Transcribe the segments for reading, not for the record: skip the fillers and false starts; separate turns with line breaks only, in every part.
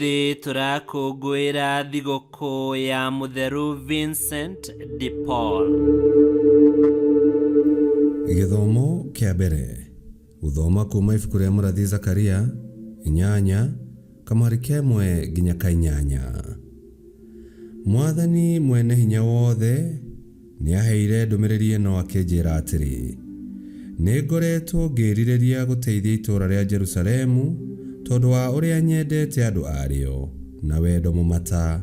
Ũmũthĩ tũrakũngũĩra thigũkũ ya Mũtheru Vincent de Paul.
Gĩthomo kĩa mbere gũthoma kuma ibuku rĩa mũrathi Zakaria inyanya kamũhari ka ĩmwe nginya ka inyanya. Mwathani mwene hinya wothe nĩaheire ndũmĩrĩri ĩno akĩnjĩra atĩrĩ, Nĩngoretwo ngĩĩrirĩria gũteithia itũũra rĩa Jerusalemu tondũ wa ũrĩa nyendete andũ arĩo na wendo mũmata,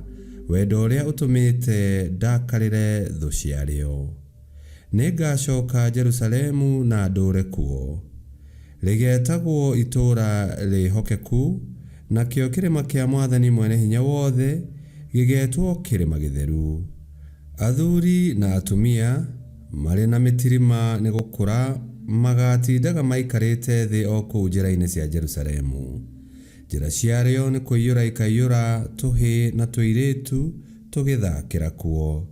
wendo ũrĩa ũtũmĩte ndakarĩre thũ ciarĩo. Nĩngacooka Jerusalemu na ndũũre kuo. Rĩgeetagwo Itũũra Rĩĩhokeku, nakĩo kĩrĩma kĩa Mwathani Mwene-Hinya-Wothe gĩgeetwo Kĩrĩma Gĩtheru. Athuri na atumia, marĩ na mĩtirima nĩ gũkũra, magaatindaga maikarĩte thĩ o kũu njĩra-inĩ cia Jerusalemu. Njĩra ciarĩo nĩ kũiyũra ikaiyũra tũhĩĩ na tũirĩtu tũgĩthakĩra kuo.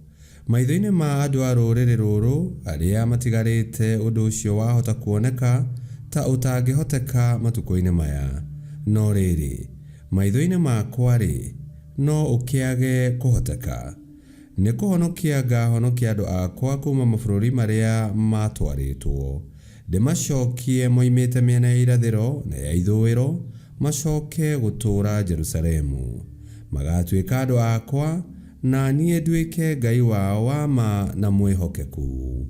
Maitho-inĩ ma andũ a rũrĩrĩ rũrũ arĩa matigarĩte ũndũ ũcio wahota kuoneka ta ũtangĩhoteka matukũ-inĩ maya, no rĩrĩ, maitho-inĩ makwa-rĩ, no ũkĩage kũhoteka? Nĩ kũhonokia ngahonokia andũ akwa kuuma mabũrũri marĩa maatwarĩtwo, ndĩmacokie moimĩte mĩena ya irathĩro na ya ithũĩro, macoke gũtũũra Jerusalemu. Magaatuĩka andũ akwa, na niĩ nduĩke Ngai wao wa ma na mwĩhokeku.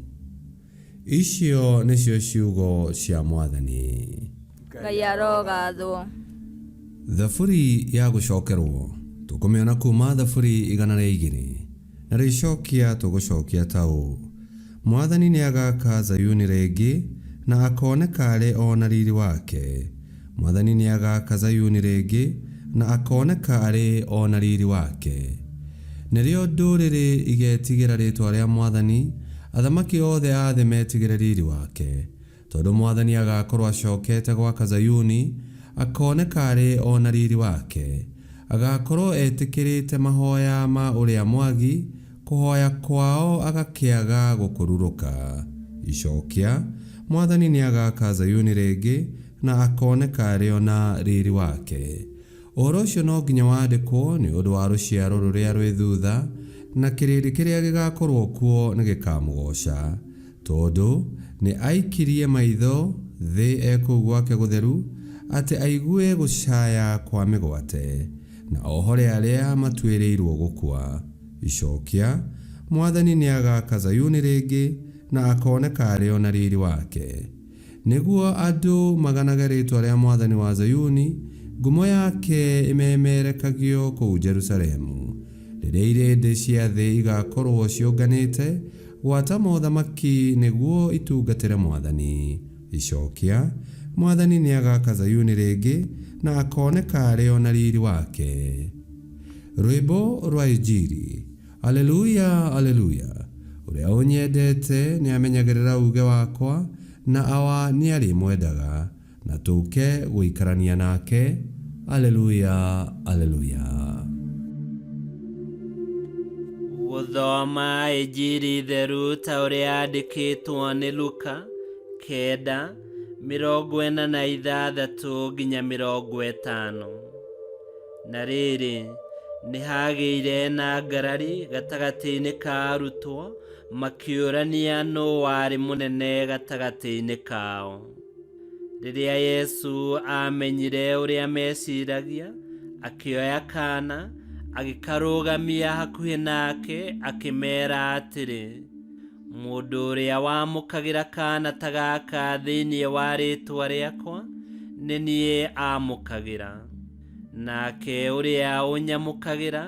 Icio nĩcio ciugo cia Mwathani.
Ngai arogathwo.
Thaburi ya gũcokerwo tũkũmĩona kuma Thaburi 102, na rĩcokia tũgũcokia ta ũũ: Mwathani nĩagaka Zayuni rĩngĩ, na akooneka arĩ o na riri wake. Mwathani nĩagaka Zayuni rĩngĩ, na akooneka arĩ o na riri wake. Nĩrĩo ndũrĩrĩ igetigĩra rĩĩtwa rĩa Mwathani, athamaki othe a thĩ metigĩre riri wake. Tondũ Mwathani agaakorwo acookete gwaka Zayuni, akooneka arĩ o na riiri wake. Agaakorwo etĩkĩrĩte mahooya ma ũrĩa mwagi, kũhooya kwao agakĩaga gũkũrurũka. Icookia, Mwathani nĩagaaka Zayuni rĩngĩ, na akooneka arĩ o na riiri wake. Ũhoro ũcio no nginya wandĩkwo nĩ ũndũ wa rũciaro rũrĩa rwĩ thuutha, na kĩrĩndĩ kĩrĩa gĩgaakorwo kuo nĩgĩkaamũgooca. Tondũ nĩ aikirie maitho thĩ e kũu gwake gũtheru, atĩ aigue gũcaya kwa mĩgwate, na ohore arĩa matuĩrĩirũo gũkua. Icokia, Mwathani nĩagaaka Zayuni rĩngĩ, na akooneka arĩ o na riri wake. Nĩguo andũ maganage rĩĩtwa rĩa Mwathani wa Zayuni, ngumo yake ĩmemerekagio kũu Jerusalemu. Rĩrĩa irĩndĩ cia thĩ igakorũo ciũnganĩte, gwata mothamaki nĩguo itungatĩre Mwathani. Icokia, Mwathani nĩagaaka Zayuni rĩngĩ, na akooneka arĩ o na riri wake. Rwĩmbo rwa Injiri. Aleluya, Aleluya! Ũrĩa ũnyendete nĩamenyagĩrĩra uuge wakwa, na Awa nĩarĩmwendaga, na tũũke gũikarania nake. Aleluya, Aleluya!
Gũthoma Injiri theru ta ũrĩa yandĩkĩtwo nĩ Luka 9:46 nginya 50. Na rĩrĩ, nĩ haagĩire na ngarari gatagatĩ-inĩ ka arutwo, makĩũrania nũ warĩ mũnene gatagatĩ-inĩ kao. Rĩrĩa Yesu aamenyire ũrĩa meeciragia, akĩoya kaana, agĩkarũgamia hakuhĩ nake, akĩmeera atĩrĩ, Mũndũ ũrĩa wamũkagĩra kaana ta gaka thĩinĩ wa rĩĩtwa rĩakwa, nĩ niĩ aamũkagĩra. Nake ũrĩa ũnyamũkagĩra,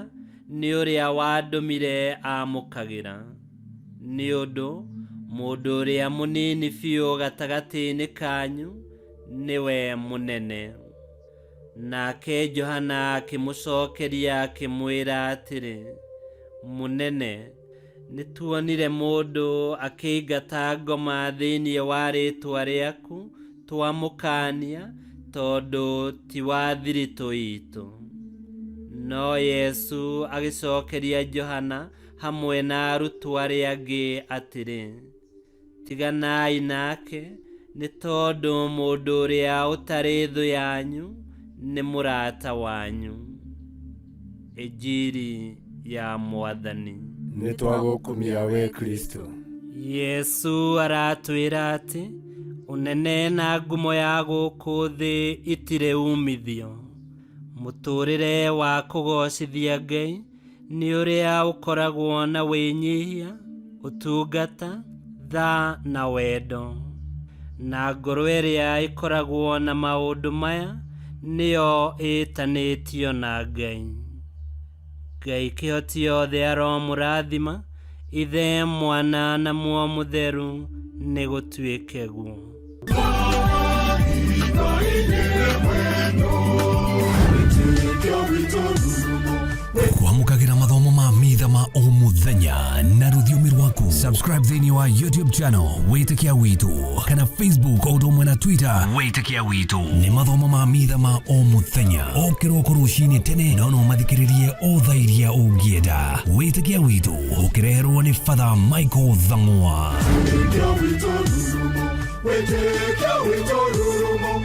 nĩ ũrĩa wandũmire aamũkagĩra. Nĩ ũndũ, mũndũ ũrĩa mũnini biũ gatagatĩ-inĩ kanyu, nĩwe mũnene. Nake Johana akĩmũcokeria akĩmwĩra atĩrĩ, Mũnene, nĩtuonire mũndũ akĩingata ngoma thĩinĩ wa rĩĩtwa rĩaku, twamũkaania, tondũ ti wa thiritũ itũ. No Yesu agĩcokeria Johana hamwe na arutwo arĩa angĩ atĩrĩ, Tiganai nake, nĩ tondũ mũndũ ũrĩa ũtarĩ thũ yanyu nĩ mũrata wanyu. Injiri ya Mwathani.
Nĩ twagũkumia we Kristo.
Yesu aratwĩra atĩ ũnene na ngumo ya gũkũ thĩ itirĩ umithio. Mũtũũrĩre wa kũgoocithia Ngai nĩ ũrĩa ũkoragwo na wĩnyihia, ũtungata, tha na wendo. Na ngoro ĩrĩa ĩkoragwo na maũndũ maya nĩyo ĩtanĩtio na Ngai. Ngai kĩhoti yothe aromũrathima, Ithe, Mwana na Muoyo Mũtheru, nĩ gũtuĩke guo.
Kwamũkagĩra mathomo ma mitha ma o mũthenya na rũthiomi rwaku. Subscribe thĩinĩ wa YouTube channel Wĩtĩkia Witũ kana Facebook o ũndũ ũmwe na Twitter Wĩtĩkia Witũ. Nĩ mathomo ma mitha ma o mũthenya o kĩroko rũcinĩ tene, no no mathikĩrĩrie o thaa iria ũngĩenda. Wĩtĩkia Witũ ũkĩreherwo nĩ Father Michael Thang'wa.
Wĩtĩkia witũ rurumo, wĩtĩkia witũ rurumo.